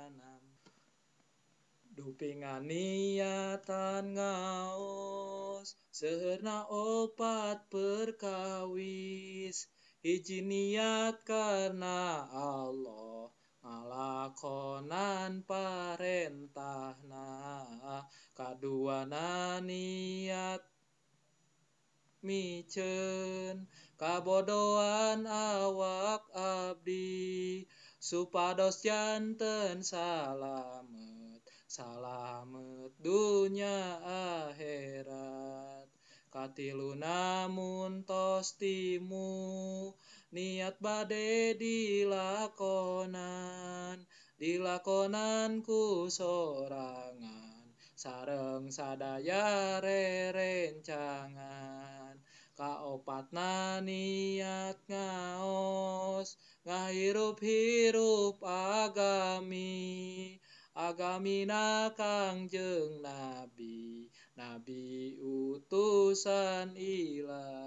Kaenam, dupi nganiatan ngaos seueurna opat perkawis. Hiji, niat karena Allah ngalakonan parentahna. Kaduana, niat miceun kabodohan awak abdi supados janten salamet, salamet dunya akhirat. Katiluna, mun tos timu niat bade dilakonan, dilakonan ku sorangan sareng sadaya rerencangan. Kaopatna, niat ngaos ngahirup-hirup agami, agamina Kangjeng Nabi, nabi utusan Ilahi.